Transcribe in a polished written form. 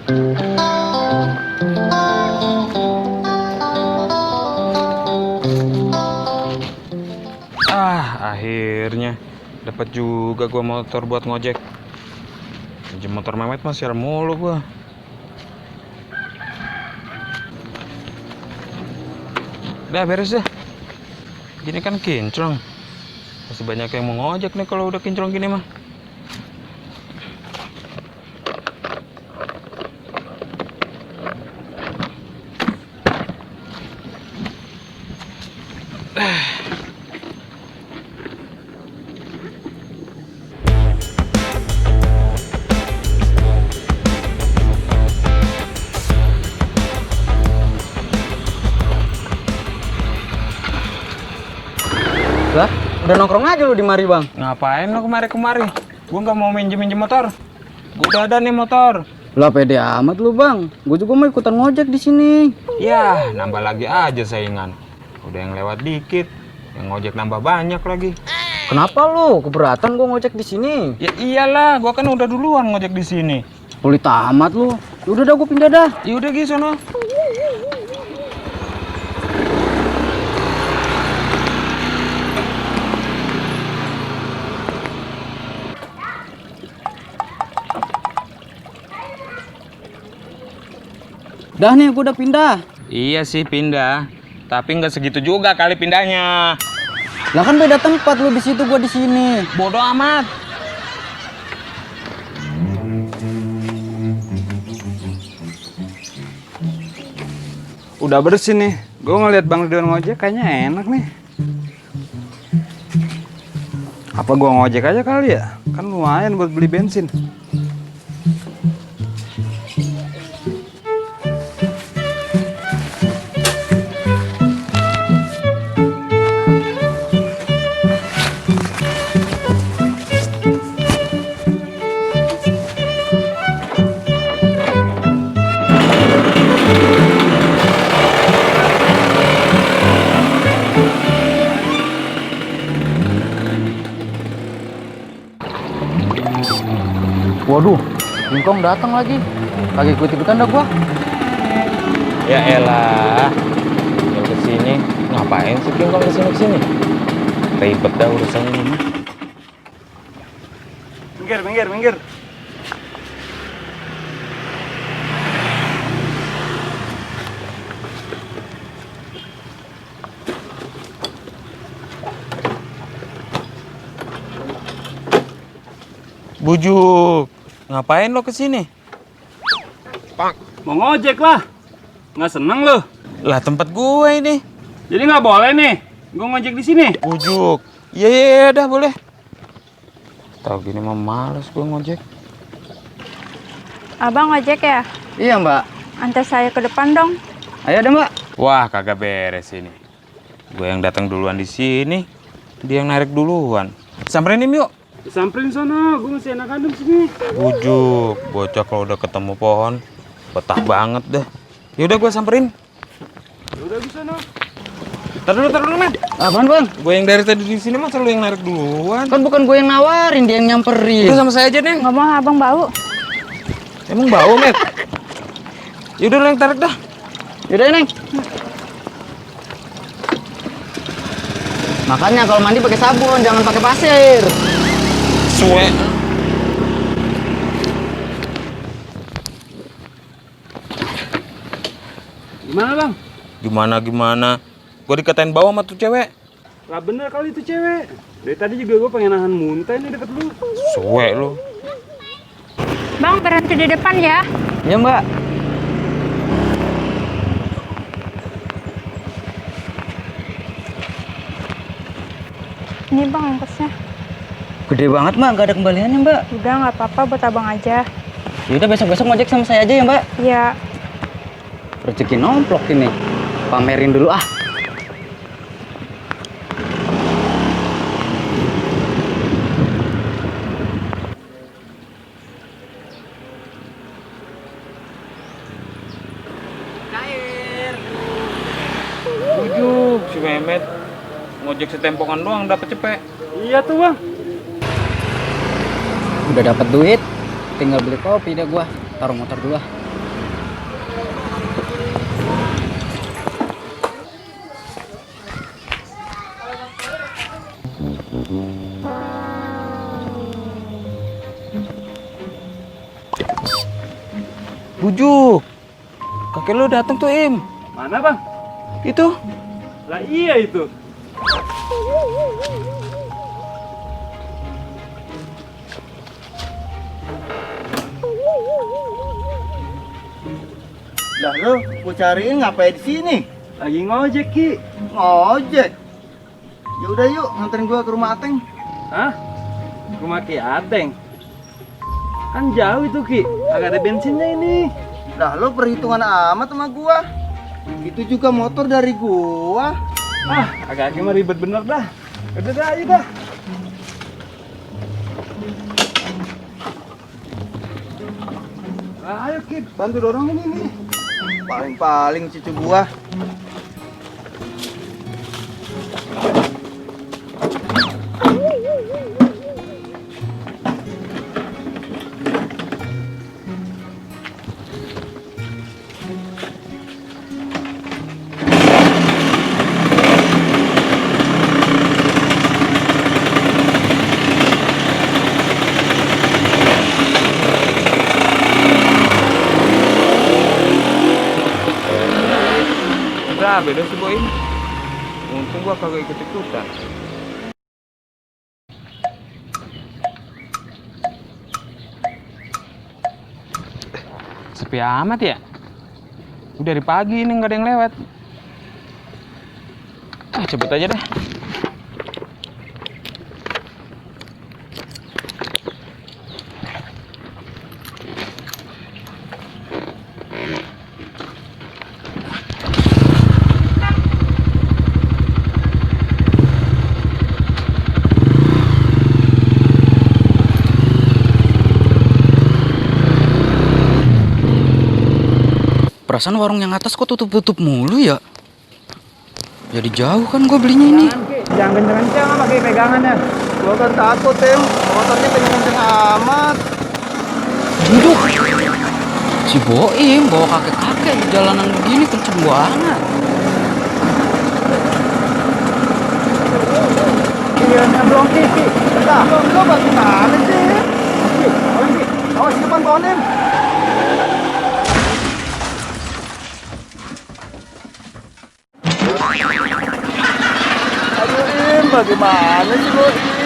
Akhirnya dapat juga gua motor buat ngojek. Pinjem motor Mehmet mah sial mulu gua. Udah beres dah. Gini kan kinclong. Masih banyak yang mau ngojek nih kalau udah kinclong gini mah. Lah, udah nongkrong aja lu di mari, Bang. Ngapain lo kemari-kemari? Gua nggak mau minjem motor. Gua udah ada nih motor. Lah pede amat lu, Bang. Gue juga mau ikutan ngojek di sini. Ya, nambah lagi aja saingan. Udah yang lewat dikit, yang ngojek nambah banyak lagi. Kenapa lu? Keberatan gua ngojek di sini. Ya iyalah, gua kan udah duluan ngojek di sini. Pelit amat lu. Ya udah dah gua pindah dah. Ya udah gitu sono. Dah nih gua udah pindah. Iya sih pindah, tapi nggak segitu juga kali pindahnya. Lah kan beda tempat lu di situ gua di sini. Bodoh amat. Udah bersih nih. Gue ngeliat Bang Ridwan ngojek kayaknya enak nih. Apa gua ngojek aja kali ya? Kan lumayan buat beli bensin. Waduh, Singkong datang lagi. Kagak ikut-ikutan dah gua. Ya elah, yang kesini ngapain sih Kingkong kesini? Ribet dah urusan ini mah. Minggir. Bujuk, ngapain lo kesini? Mau ngojek lah. Nggak seneng lu? Lah tempat gue ini. Jadi nggak boleh nih. Gue ngojek di sini. Bujuk. Iya, dah boleh. Tahu gini mah males gue ngojek. Abang ngojek ya? Iya, Mbak. Antar saya ke depan dong. Ayo dah, Mbak. Wah, kagak beres ini. Gue yang datang duluan di sini, dia yang narik duluan. Samperin him yuk. Samperin sono, gue masih enak adem sini. Bujuk, bocah kalau udah ketemu pohon, betah banget dah. Yaudah gue samperin. Udah bisa no. Taruh dulu, men. Apaan, Bang? Gue yang dari tadi di sini mah selalu yang narik duluan. Kan bukan gue yang nawarin, dia yang nyamperin. Itu sama saya aja, Neng. Nggak mau abang bau. Emang bau, Met? Yaudah, lo yang tarik dah. Yaudah, Neng. Makanya kalau mandi pakai sabun, jangan pakai pasir. Suwe. Gimana bang? Gimana? Gue dikatain bau sama tuh cewek. Lah bener kali itu cewek. Dari tadi juga gue pengen nahan muntah ini deket lu. Suwe lo. Bang berhenti di depan ya. Iya, Mbak. Ini bang ongkosnya. Gede banget, Mbak. Nggak ada kembaliannya, Mbak. Udah nggak apa-apa buat abang aja. Yaudah besok-besok ngojek sama saya aja ya, Mbak. Ya. Rezeki nomplok ini. Pamerin dulu ah. Bujuk, si Mehmet ngojek setempongan doang dapat cepet. Iya tuh bang. Udah dapat duit, tinggal beli kopi deh gua. Taruh motor dulu ah. Bujuk. Kakek lu datang tuh, Im. Mana bang? Itu. Lah iya itu. Lah lu, gua cariin ngapain di sini? Lagi ngojek Ki. Ngojek. Ya udah yuk, nganterin gua ke rumah Ateng. Hah? Rumah Ki Ateng. Kan jauh itu Ki. Agak ada bensinnya ini. Lah lu perhitungan amat sama gua. Itu juga motor dari gua. Ah, agak-agak mah ribet bener dah. Udah dah, ayo dah. Ayo Kid, bantu dorong ini nih. Paling-paling cucu gua. Udah, beda sih boy. Untung gua kagak ikut-ikutan. Sepi amat ya? Udah dari pagi ini nggak ada yang lewat. Ah, cepet aja deh. Perasaan warung yang atas kok tutup-tutup mulu ya? Jadi jauh kan gue belinya ini. Jangan kenceng-kenceng pakai pegangannya. Gua kan takut, Tem. Motornya kenceng-kenceng amat. Duduk. Si Boim bawa kakek-kakek di jalanan begini kenceng banget. Iya, nyebrong Ki. Bentar, lu bagaimana sih? Ki, awas Ki. Awas di depan pohon, Tem. Aduh, Im, bagaimana sih lu, Im?